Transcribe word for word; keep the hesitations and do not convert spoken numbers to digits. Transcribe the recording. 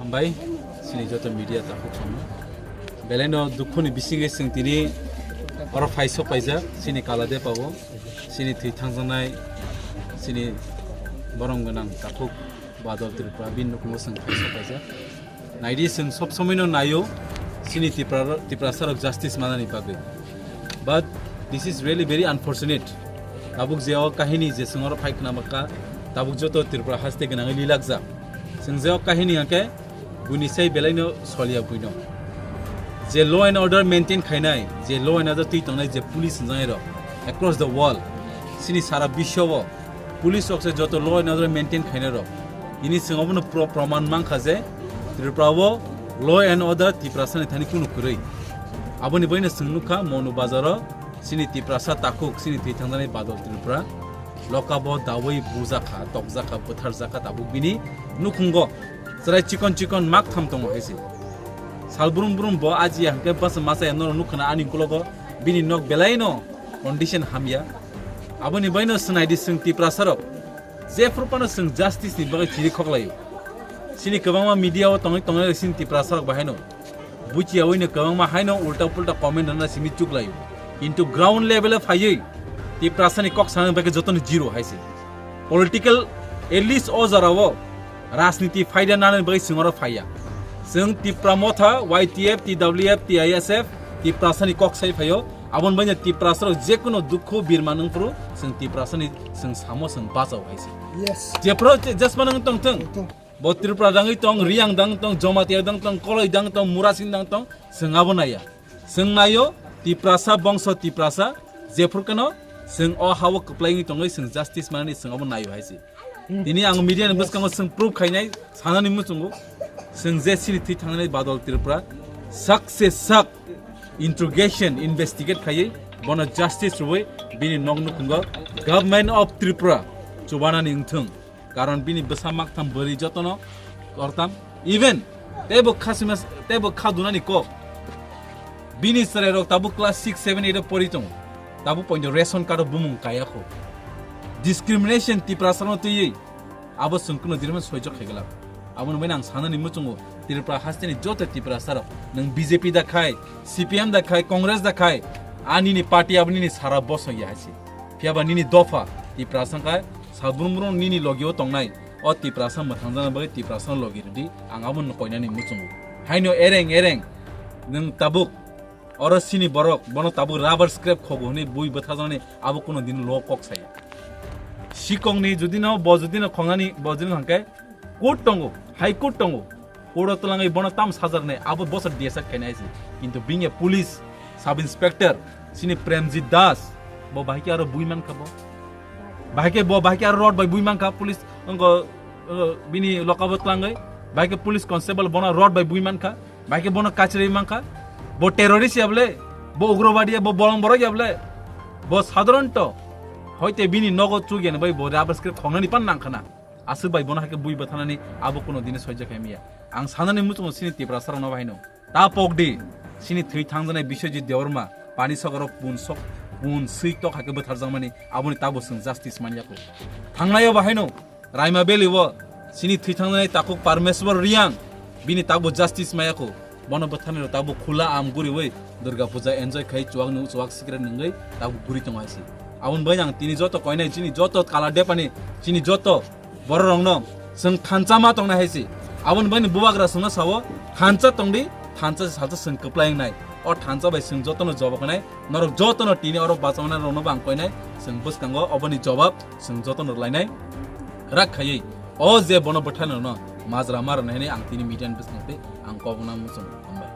Bai, chini joto media takhuk sono. Belai no dukhu ni bisingo chwng tini oro phai sok paijak, chini Kaladepa o, chini thwi thangjaknai, chini borom gwnang takhuk Badal Tripura, bini nukhungo chwng phai sok paijak. Naidi chwng sob somoi no naio, chini Tipra, Tiprasa rok justice manani bagwi. But this is really very unfortunate. Tabuk je o kahini je chwng oro phai khna bakha, tabuk joto Tripura haste gwnangwi lilakjak. Chwng je o kahini hwnkhe, buini sai belai no soliya buino. Je law and order maintain khainai, je law and order twi tongnai, je police hwnjaknai rok across the world, chini sara biswo o police rok se joto law and order maintain khainai rok. Ini chwng obono pro-, proman mankha je Tripura o law and order Tiprasa ni thani kunu kwrwi. Aboni bagwi no chwng nukha Monu Bazar o chini Tiprasa takhuk, chini thwi thangjaknai Badal Tripura. Lokabo dawi bujakha, tokjakha, bwtharjakha tabuk bini nukhungo. Chwrai chikon chikon mak tham tongo hai se. Sal brum brum bo aji ya hwnkhe bwsa masa ya norok nukha na ani ukologo bini nok belai no condition hamya. Aboni bagwi no swnaidi chwng Tiprasa rok. Jephru phano chwng justice ni bagwi chiri khoklaio. Chini kwbangma media o tongwi tongnai chini Tiprasa rok bahai no. Buchiyawi no kwbangma haino ulta pulta comment rwna simi chuklaio. Kintu ground level o phaiwi Tiprasa ni kok sana bagwi joto no zero hai se. Political, at least o jora o rajniti phaida nani bagwi chwng oro phaiya. Chwng Tipra Motha, Y T F, T W F, T I S F, Tiprasa ni kok sai phaio. Aboni bagwi Tiprasa rok jekuno dukhu birma nungphuru chwng Tiprasa ni chwng samo chwng bachao hai se. Yes. Jephru je-, jesma nang tong thung. Tong. Bo Tripura dangwi tong, Riyang dang tong, Jamatia dang tong, Koloi dang tong, Murasing dang tong, chwng abo naiya. Chwng naio, Tiprasa bongso Tiprasa, jephru keno chwng o ha-o kwplai wngwi tongwi chwng justice manani chwng abo naio hai se. Hmm. Tini ang media ni bwskango chwng proof khainai sanani muchungo. Chwng je chini thwi thangnani Badal Tripura sak se sak interrogation, investigate khaiwi bono justice rwui bini nok nukhungo Government of Tripura chubanani wngthung. Karon bini bwsa maktham bwrwi jotono kortam. Even teibo kha sima, teibo kha dunani kok. Bini chwrairok tabuk class six, seven, eight o pori tongo. Tabuk poito ration card o bumung kaya kho. Discrimination Tiprasano twiwi abo chwng kuno dirman soijo khaigwlak. Aboni bagwi ang sanani muchungo Tripura hasteni joto Tiprasarok, nwng B J P da khai, C P M da khai, Congress da khai, ani ni party abo nini sara bosong ya hai se. Phiya ba nini dopha Tiprasa wngkha, salbrum brum nini logi o tongnai, o Tiprasa mwthangjakna bagwi Tiprasa logi rwdi, ang abo no koinani muchungo. Haino ereng ereng nwng tabuk oro sini borok bono tabuk rubber scrap khogo hwnwi bui bwtharjaknani abo kuno din lo kok saya. Sikongni judino bo judino khongnani bo judino hwnkhe court tongo, High Court tongo. Court o twlangwi bono tam sajaknai, abo bosor D S F khainai se. Kintu bini police sub inspector sini Premjit Das, bo bahai khe aro bui mankha bo. Bahai khe bo, bahai khe aro rod bai bui mankha police, ongo, ongo bini lokabo twlangwi. Bahai khe police constable bono rod bai bui mankha. Bahai khe bono kachirwi mankha. Bo terrorist ya bole, bo ugrobadi ya, bo bolong borok ya bole. Bo sadharanto hoite bini nogo chukya ni bai bo rubber scrap khongnani pan nangkhana. Aswk bai bono hai khe bui bwtharnani abo kuno dini soijakha miya. Ang sanani muchungo sini Tiprasa rokno bahaino. Ta pokdi, sini thwi thangjaknai Biswajit Debbarma, pani sokoro pun sok, pun swi tok hai khe bwtharjakmani, aboni tabo chwng justice manya kho. Thangnaio bahaino, Raima Valley o, sini thwi thangjaknai takhuk Parmeswar Riyang, bini tabo justice maya kho. Bono bwtharnai rok tabuk khula am guriwi Durga Puja enjoy khai chuwak nung chuwak sikre nungwi tabuk guri tongo hai se. Aboni bagwi ang tini joto koinai chini joto Kala Depani chini joto borok rokno chwng thansa ma tongnai hai se. Aboni bagwi bubagra chwngno sao thansa tongdi, thansa se salsa chwng kwplai wngnai. O thansa bai chwng jotono jobab khnai, norok jotono tini oro bachana rokno bo ang koinai chwng bwskango oboni jobab chwng jotono rwlainai rak khaiwi. O je bono bwtharnai rokno majra ma rwnai hinwi ang tini media ni bwskango tei ang kobokna muchung hambai.